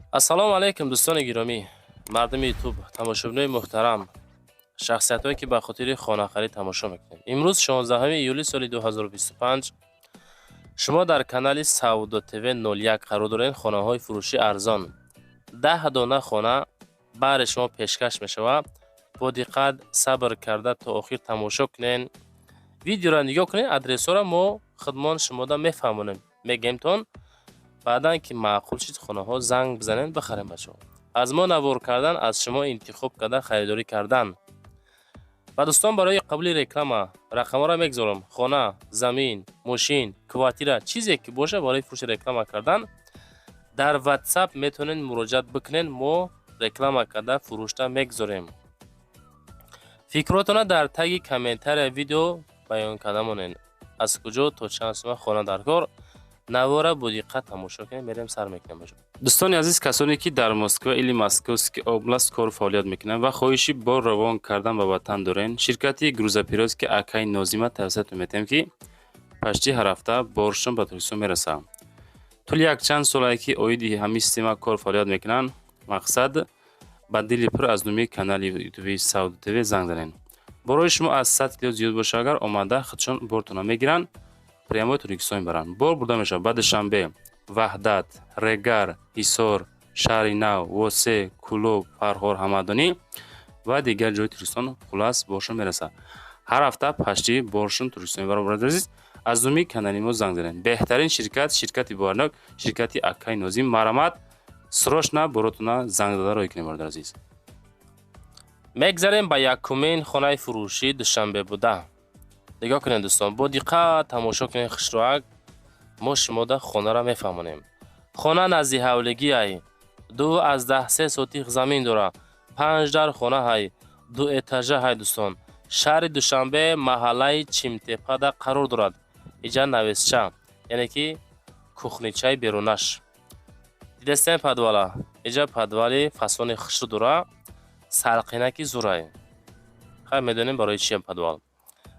Ассалому алайкум, дӯстони гиромӣ, мардуми Ютуб, тамошобинои муҳтарам, шахсиятҳое, ки ба хотири хонахарид тамошо мекунед. Имрӯз 16 июли соли 2025 шумо дар канали Савдо ТВ 01 қарор доред. Хонаҳои фурӯшӣ арзон, 10 дона хона баҳри шумо пешкаш мешавад. Бо диққат, сабр карда то охир тамошо кунед, видеоро нигоҳ кунед. Адресҳоро мо худмон шумода мефаҳмонем, мегӯемтон. Баъдан ки маъқул шид хонаҳо, занг бизанед, бихарем. Бачаҳо, аз мо навор кардан, аз шумо интихоб карда харидорӣ кардан. Ба дӯстон, барои қабули реклама рақамҳоро мегузорам. Хона, замин, мошин, квартира, чизе ки боша, барои фурӯши реклама кардан дар WhatsApp метавонед муроҷиат бикунед. Мо реклама карда фурӯшта мегузорем. Фикротона дар таги комментария видео баён карда монед, аз куҷо то чанд сума хона дар кор. Навора бо диққат тамошо кунед. Мерем, сар мекунем. Дӯстони азиз, касоне ки дар Москва или Московский область кору фаъолият мекунанд ва хоҳиши бор равон кардан ба ватан дорен, ширкати грузоперевозки акай Нозима тавсиятон метиҳем, ки почти ҳар ҳафта боршон ба Тоҷикистон мерасад. Тӯли якчанд солае ки оиди ҳамин система кор фаъолият мекунанд. Мақсад, ба дили пур аз номи канали ютуби Савдо ТВ занг занед. Борои шумо аз 100 кило зиёд боша агар, омада худшон бортона мегиранд, прямой Тоҷикистон мебаранд. Бор бурда мешавад ба Душанбе, Ваҳдат, Регар, Ҳисор, Шаҳри Нав, Восе, Кӯлоб, Фархор, Ҳамадонӣ ва дигар ҷои Тоҷикистон. Хулас, боршон мерасад. Ҳар ҳафта почти боршон Тоҷикистон мебаранд. Бародари азиз, аз номи канали мо занг занед. Беҳтарин ширкат, ширкати боварнок, ширкати акай Нозим. Марҳамат, срочно боротона занг зада роҳӣ кунед, бародари азиз. Мегзарем ба якумин хонаи фурӯшӣ Душанбе буда. Нигоҳ кунед, дӯстон, бо диққат тамошо кунед. Хушрӯак мо шумода хонаро мефаҳмонем. Хона назди ҳавлигиай, 2,3 сотих замин дора, панҷ дар хона ҳай, ду этажа ҳай. Дӯстон, шаҳри Душанбе, маҳаллаи Чимтепада қарор дорад. Иҷа навесча, яъне ки кухничаи берунаш дидестем, подвала. Иҷа подвали фасони хушрӯ дора, салқинаки зурай. Хай, медонем барои чиям подвал.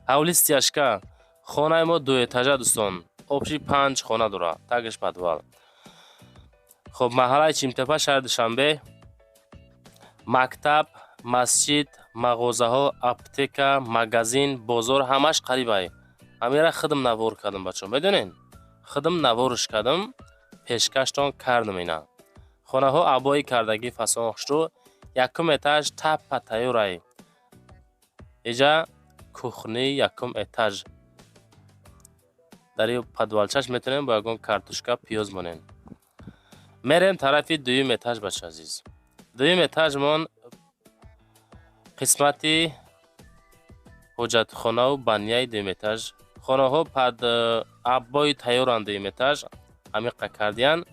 Ҳавли стяжка. Хонаи мо дуэтажа, дӯстон, общий панҷ хона дора, тагиш подвал. Хоб, маҳаллаи Чимтепа, шаҳри Душанбе. Мактаб, масҷид, мағозаҳо, аптека, магазин, бозор ҳамаш қарибай. Ҳамира худам навор кардам, бачаҳо, медонед, худам наворш кардам, пешкаштон кардам. Ина хонаҳо обои кардагӣ, фасон хушрӯ. Якум этаж таппа тайёрай. Иҷа кухни якум этаж. Дар подвалчаш метавонем бо ягон картошка, пиёз монем. Мерем тарафи дуюм этаж, бача азиз. Дуюм этажмон қисмати ҳоҷатхонаву баняи дуюм этаж. Хонаҳо под обои тайёранд. Дуюм этаж амиқа кардиян,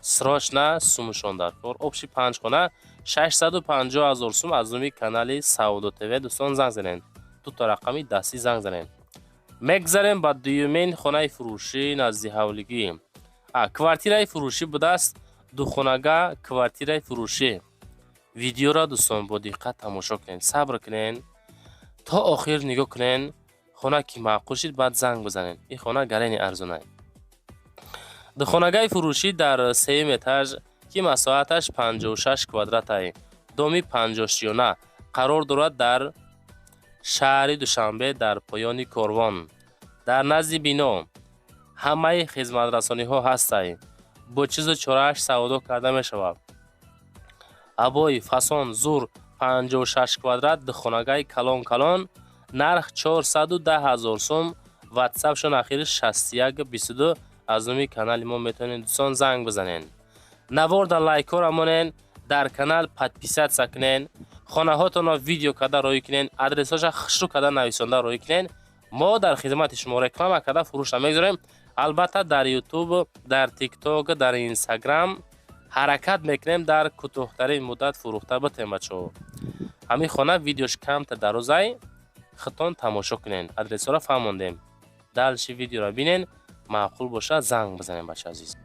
срочно сумшон дар кор. Общий панҷ хона, 650 000 сум. Аз номи канали Савдо ТВ, дӯстон, занг занед, дута рақами дастӣ занг занед. Мегзарем ба дуюмин хонаи фурӯшӣ назди ҳавлигӣ. Квартираи фурӯшӣ будааст, духонага квартираи фурӯшӣ. Видеоро, дӯстон, бо диққат тамошо кунед, сабр кунед, то охир нигоҳ кунед. Хона ки маъқул шид, баъд занг бизанед. Ин хона гарени арзонай. Духонагаи фурӯшӣ дар сеюм этаж, ки масоҳаташ 56 квадратай, доми панҷошиёна қарор дорад дар шаҳри Душанбе, дар поёни Корвон, дар назди бино ҳамаи хизматрасониҳо ҳастай. Бо чизу чорааш савдо карда мешавад. Обои фасон зур, 56 квадрат, духонагаи калон калон, нарх 410 000 сум. Ватсапшон ахири 6122. Аз номи канали мо метавонед, дӯстон, занг бизанед. Наворда лайкҳоро монен, дар канал подписаться кунен, хонаҳотонро видео карда роҳӣ кунен, адресҳоша хушрӯ карда нависонда роҳӣ кунен. Мо дар хизмати шумо реклама карда фурӯшта мегузорем. Албатта, дар Ютуб, дар Тикток, дар Инстаграм ҳаракат мекунем дар кӯтоҳтарин муддат фурӯхта битем. Бачаҳо, ҳамин хона видеош камта дарозай, худтон тамошо кунен. Адресҳоро фаҳмондем, дальше видеоро бинен, маъқул бошад, занг бизанем, бача азиз.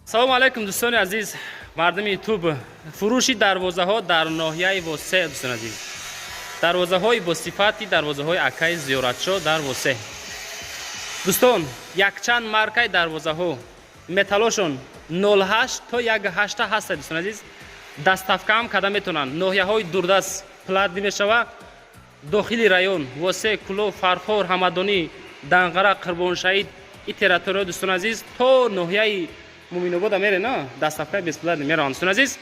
Салому алайкум, дӯстони азиз, мардуми Ютуб. Фурӯши дарвозаҳо дар ноҳияи Восе, дӯстони азиз. Дарвозаҳои бо сифати дарвозаҳои акаи Зиёратшо дар Восе. Дӯстон, якчанд маркаи дарвозаҳо, металлошон 08 то 18 ҳастад, дӯстони азиз. Доставка ҳам карда метавонанд. Ноҳияҳои дурдаст платный мешава. Дохили район Восе, Кӯлоб, Фархор, Ҳамадонӣ, Данғара, Қурбоншаҳид, и территорияҳо, дӯстони азиз, то ноҳияи Муминобода мере, на доставкаи бесплатный мераванд, дӯстони азиз.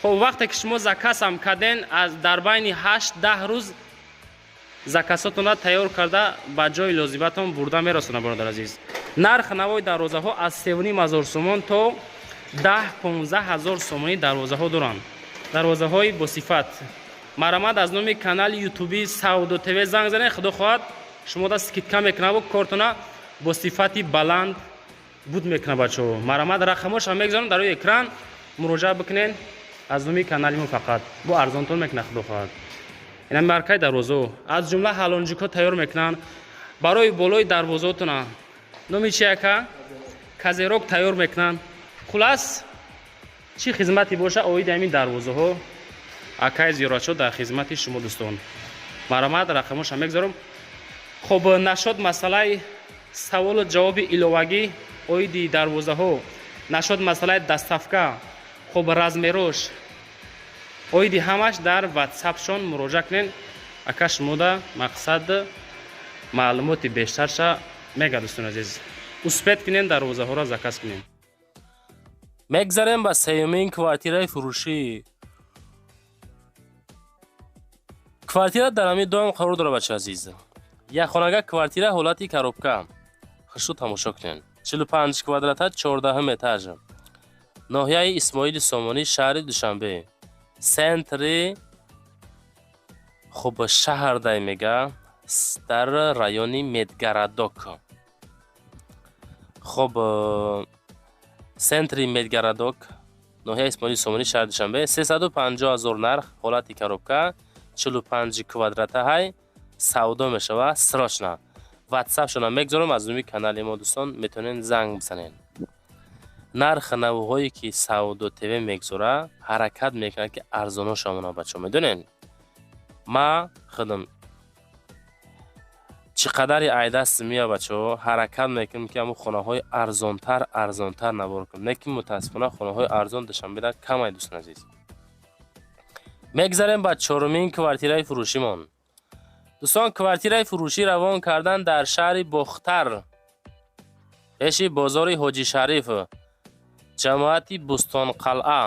Хоб, вақте ки шумо заказ ҳам карден, аз дар байни 8-10 рӯз заказотонро тайёр карда, ба ҷои лозиматон бурда мерасонад, бародар азиз. Нарх навои дарвозаҳо аз 3,5 ҳазор сомон то 10-15 ҳазор сомонӣ дарвозаҳо доранд. Дарвозаҳои босифат. Марамад аз номи канали ютуби Савдо ТВ занг занед, худо хоҳад, шумо да скидка мекунаву кортона бо сифати баланд буд мекунад, бачаҳо. Марамад, рақамошам мегузорам дар рӯи экран, муроҷиат бикунед. Аз номи канали мо фақат бо арзонтон мекунад, худо хоҳад. Ина маркаи дарвозаҳо, аз ҷумла ҳалонҷикҳо тайёр мекунанд барои болои дарвозаотона. Номи чи, ака? Козырёк тайёр мекунанд. Хулас, чӣ хизмате боша оиди ҳамин дарвозаҳо, акаи Зиёратшо дар хизмати шумо, дӯстон. Марамад, рақамоша мегузорам. Хоб, нашод масъалаи саволу ҷавоби иловагӣ оиди дарвозаҳо, нашод масъалаи доставка, хоб, размерош, оиди ҳамаш дар ватсапшон муроҷиат кунед. Ака шумода мақсад маълумоти бештарша мега, дӯстони азиз. Успеть кунед, дарвозаҳоро заказ кунед. Мегзарем ба сеюмин квартираи фурӯшӣ. Квартира дар ҳамин дом қарор дорад, бача азиз. Якхонага квартира, ҳолати коробка. Хушрӯ тамошо кунед. 45 квадрата, 14-ум этаж, ноҳияи Исмоили Сомонӣ, шаҳри Душанбе, центри хуб шаҳрдай мега, дар райони Медгородок. Хоб, центри Медгородок, ноҳияи Исмоили Сомонӣ, шаҳри Душанбе. 350 ҳазор нарх, ҳолати коробка, 45 квадрата ҳай, савдо мешава срочно. Ватсапшона мегузорам аз номи канали мо, дӯстон, метавонед занг бизанед. Нарх навҳое ки Савдо ТВ мегузора, ҳаракат мекунад, ки арзоно шавона, бачаҳо. Медонед, ма худам чӣ қадари айдаст мея, бачаҳо, ҳаракат мекунем, ки ҳамун хонаҳои арзонтар, арзонтар навор кунем. Не ки мутаассифона хонаҳои арзон Душанбеда камай, дӯстон азиз. Мегзарем ба чорумин квартираи фурӯшимон, дӯстон. Квартираи фурӯшӣ равон кардан дар шаҳри Бохтар, пеши бозори Ҳоҷи Шариф, ҷамоати Бӯстонқалъа.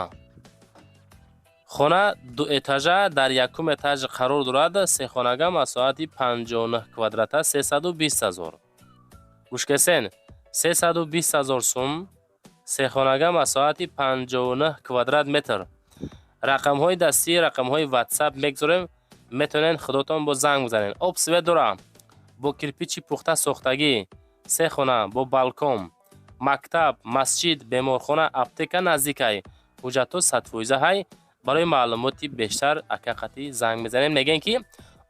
Хона дуэтажа, дар якум этаж қарор дорад. Сехонага, масоҳати 59 квадрата, 320 ҳазор. Гӯшкесен, 320 ҳазор сум, сехонага, масоҳати 59 квадрат метр. Рақамҳои дастӣ, рақамҳои ватсап мегузорем, метавонед худотон бо занг бизанед. Об, свет дора, бо кирпичи пухта сохтагӣ, се хона бо балкон, мактаб, масҷид, беморхона, аптека наздикай, ҳуҷҷатҳо 100% ҳай. Барои маълумоти бештар ака қатӣ занг мезанем, мегӯем, ки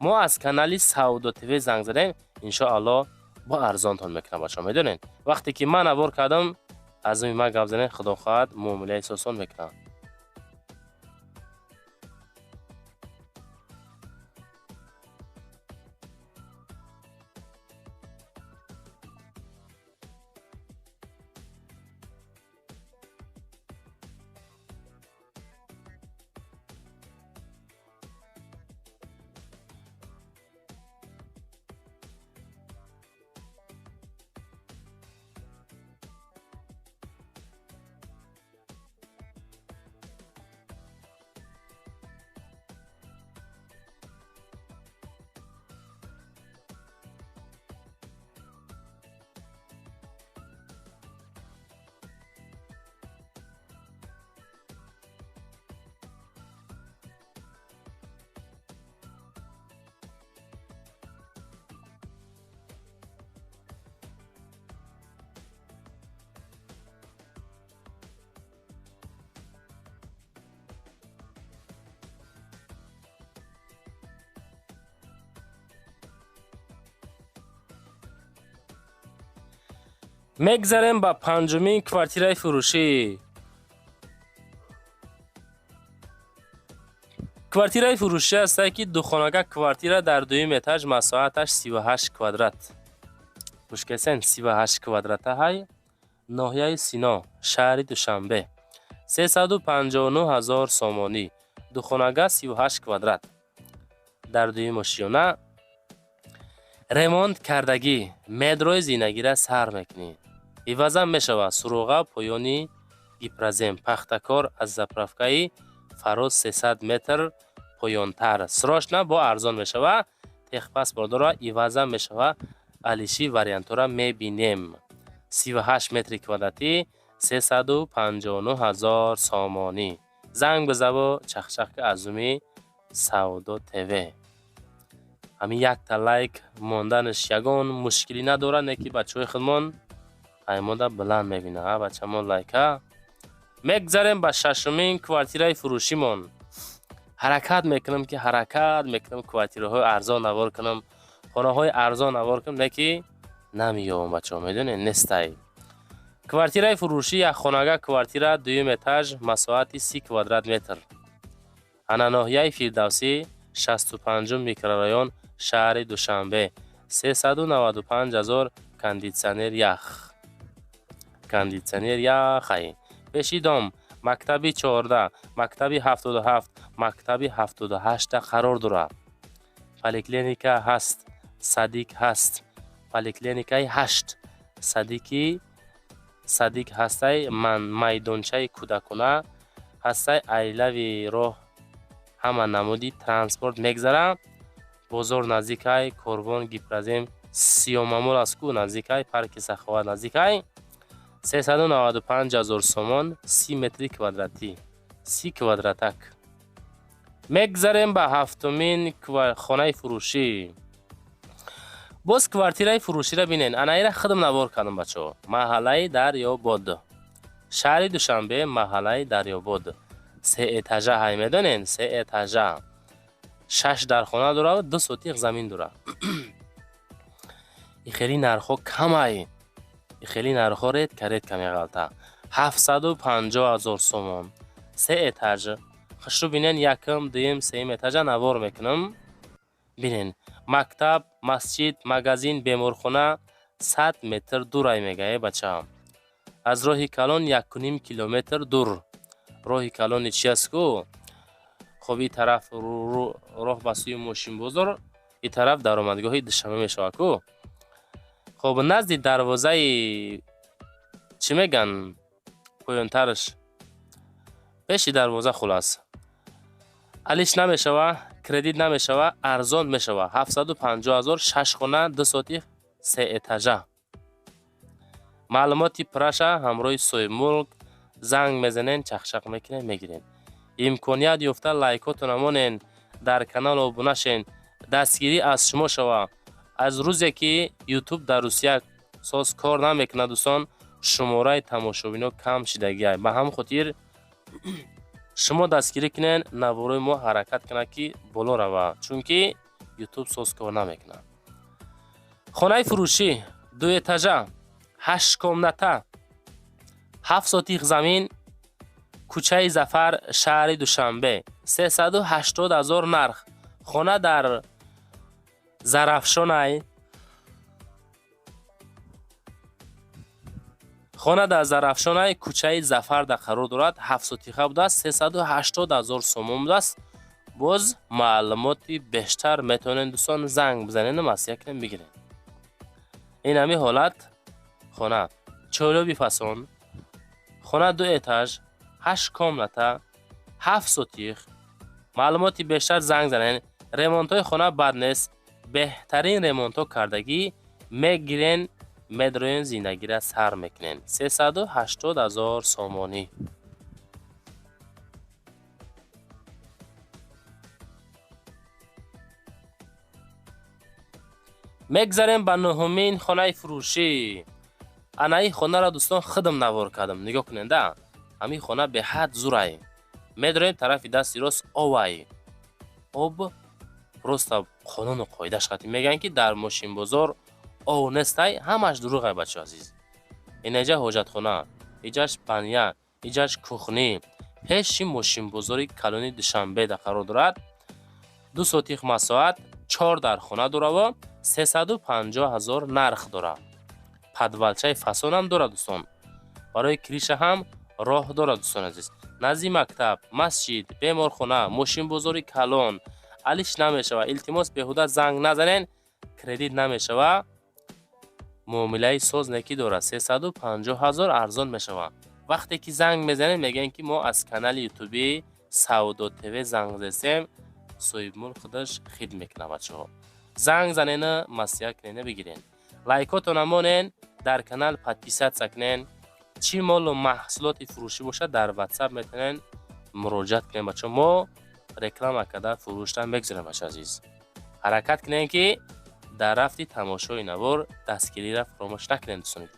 мо аз канали Савдо ТВ занг задем. Иншоалло, бо арзонтон мекунам, бачаҳо. Медонед, вақте ки ман навор кардам, аз номи ман гап занед, худо хоҳад, муомилаи сосон мекунам. Мегзарем ба панҷумин квартираи фурӯшӣ. Квартираи фурӯшӣ ҳастае, ки духонага квартира дар дуюм этаж, масоҳаташ 38 квадрат. Гӯш кесен, 38 квадрата ҳай. Ноҳияи Сино, шаҳри Душанбе, 359 000 сомонӣ. Духонага, 38 квадрат, дар дуюм ошиёна, ремонт кардагӣ. Медрои зинагира сар мекунӣ, ивазам мешавад. Суроға: поёни Гипрозем, Пахтакор, аз заправкаи Фароз 300 метр поёнтар. Срочно, бо арзон мешава. Техпаспорт дора, ивазам мешава. Алиши вариантҳоро мебинем. 38 метри квадратӣ, 359 000 сомонӣ. Занг бизаву чахчах ки азуми Савдо ТВ. Ҳамин якта лайк монданаш ягон мушкилӣ надорад, не ки бачаҳои худмон аймода баланд мебинад, а бачамон лайка. Мегзарем ба шашумин квартираи фурӯшимон. Ҳаракат мекунам, ки ҳаракат мекунам квартираҳои арзон навор кунам, хонаҳои арзон навор кунам, не ки намеёбам, бачаҳо, медонед, нестай. Квартираи фурӯшӣ: якхонага квартира, дуюм этаж, масоҳати 30 квадрат метр. Ана, ноҳияи Фирдавсӣ, 65-ум микрорайон, шаҳри Душанбе, 395 000. Кондитсионер ях, кондитсионер яхай. Пеши дом мактаби 14, мактаби 77, мактаби 78-та қарор дорад. Поликлиника ҳаст, садик ҳаст, поликлиникаи 8, садики садик ҳастай, майдончаи кӯдакона ҳастай. Айлави роҳ ҳама намуди транспорт мегзарад. Бозор наздикай, Корвон, Гипрозем, Сиёмамол аст ку, наздикай, парки Саховат наздикай. 395 000 сомон, 30 метри квадратӣ, 30 квадратак. Мегзарем ба ҳафтумин хонаи фурӯшӣ. Боз квартираи фурӯширо бинен. Анаира худам навор кардам, бачаҳо. Маҳаллаи Дарёбод, шаҳри Душанбе, маҳаллаи Дарёбод, се этажа ҳай, медонен, се этажа, шаш дархона дорад, 2 сотих замин дорад. И хеле нархҳо камай, и хеле нархҳо редко, редко меғалта. 750 000 сомон, се этаж. Хушрӯ бинен, якум, дуюм, сеюм этажа навор мекунам, бинен. Мактаб, масҷид, магазин, беморхона 100 метр дурай, мега э бачаам. Аз роҳи калон 1,5 километр дур. Роҳи калони чи аст ку? Хоб, и тараф роҳ ба сӯи мошинбозор, и тараф даромадгоҳи Душанбе мешавад ку. Хоб, назди дарвозаи чӣ меган, поёнтараш, пеши дарвоза. Хулас, алиш намешава, кредит намешава, арзон мешава. 750 000, шаш хона, 2 сотих, се этажа. Маълумоти пурраша ҳамроҳи соҳибмулк занг мезанен, чахчақ мекунен, мегирен. Имконият ёфта лайкотона монен, дар канал обуна шен, дастгирӣ аз шумо шава. Аз рӯзе ки Ютуб дар Русия соз кор намекунад, дӯстон, шумораи тамошобино кам шидагиай. Ба ҳамин хотир шумо дастгирӣ кунен, наворои мо ҳаракат кунад, ки боло равад, чунки Ютуб соз кор намекунад. Хонаи фурӯшӣ: дуэтажа, ҳашт комната, 7 сотих замин, кӯчаи Зафар, шаҳри Душанбе, 380 000 нарх. Хона дар Зарафшонай. Хона дар Зарафшонай, кӯчаи Зафарда қарор дорад. 7 сотиха будааст, 380 000 сомон будааст. Боз маълумоти бештар метавонед, дӯстон, занг бизанену маслиҳат кунем, бигирем. Ин ҳами ҳолат хона чорёби фасон. Хона ду этаж, ҳашт комната, 7 сотих. Маълумоти бештар занг занен. Ремонтҳои хона бад нест, беҳтарин ремонтҳо кардагӣ. Мегирен, медроен, зиндагира сар мекунен. 380 000 сомонӣ. Мегзарем ба нуҳумин хонаи фурӯшӣ. Анаи хонаро, дӯстон, худам навор кардам, нигоҳ кунед да. Ҳамин хона беҳад зурай. Медроем, тарафи дасти рост овай, об просто қонуну қоидаш қатӣ. Мегӯянд, ки дар мошинбозор ов нестай, ҳамаш дурӯғай, бачаҳо азиз. Инаҷа ҳоҷатхона, иҷаш баня, иҷаш кухня. Пеши мошинбозори калони Душанбеда қарор дорад. 2 сотих масоҳат, чор дар хона дораву 350 000 нарх дорад. Подвалчаи фасонам дорад, дӯстон, барои крыша ҳам роҳ дорад. Дӯстони азиз, назди мактаб, масҷид, беморхона, мошинбозори калон. Алиш намешава. Илтимос, беҳуда занг назанен, кредит намешава. Муомилаи соз некӣ дорад. 350 000 арзон мешава. Вақте ки занг мезанем, мегӯем, ки мо аз канали ютуби Савдо ТВ занг зестем. Соҳибмулк худаш хид мекунад. Бачаҳо, занг занена, маслиҳат кунена, бигирен. Лайкотона монен, дар канал подписаться кунен. Чӣ молу маҳсулоти фурӯшӣ бошад, дар Ватсап метавонен муроҷиат кунем. Бачаҳо, мо реклама карда фурӯштан мегузорем. Бача азиз, ҳаракат кунем, ки дар рафти тамошои навор дастгириро фаромӯш накунем. Дӯстони,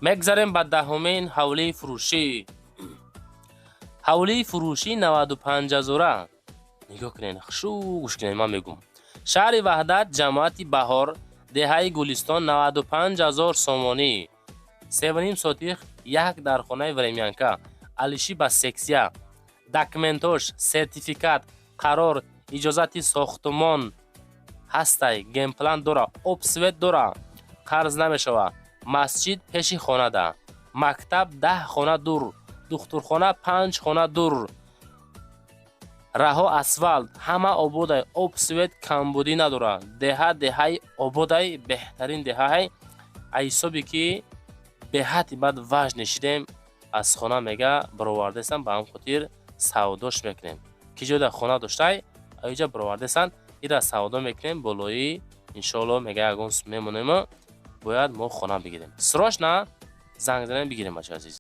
мегзарем ба 10-умин ҳавлии фурӯшӣ. Ҳавлии фурӯшӣ 95 ҳазора. Нигоҳ кунен, хушу гӯш кунен, ман мегӯм. Шаҳри Ваҳдат, ҷамоати Баҳор, деҳаи Гулистон, 95 000 сомонӣ. 3,5 сотих, як дар хонаи времянка, алиши ба сексия. Документош: сертификат, қарор, иҷозати сохтумон ҳастай, генплан дора, об, свет дора, қарз намешава. Масҷид пеши хонада, мактаб 10 хона дур, духтурхона панҷ хона дур, раҳо асфалт, ҳама ободай, об, свет камбудӣ надорад. Деҳа деҳаи ободай, беҳтарин деҳаҳай. Ҳисобе ки беҳадди баъд важне шидем, аз хона мега баровардестан, ба ҳам хотир савдош мекунем. Ки ҷода хона доштай, аиҷа баровардестан, ира савдо мекунем. Болои иншоалло мега ягон мемонему бояд мо хона бигирем. Срочно занг занем, бигирем, бача азиз.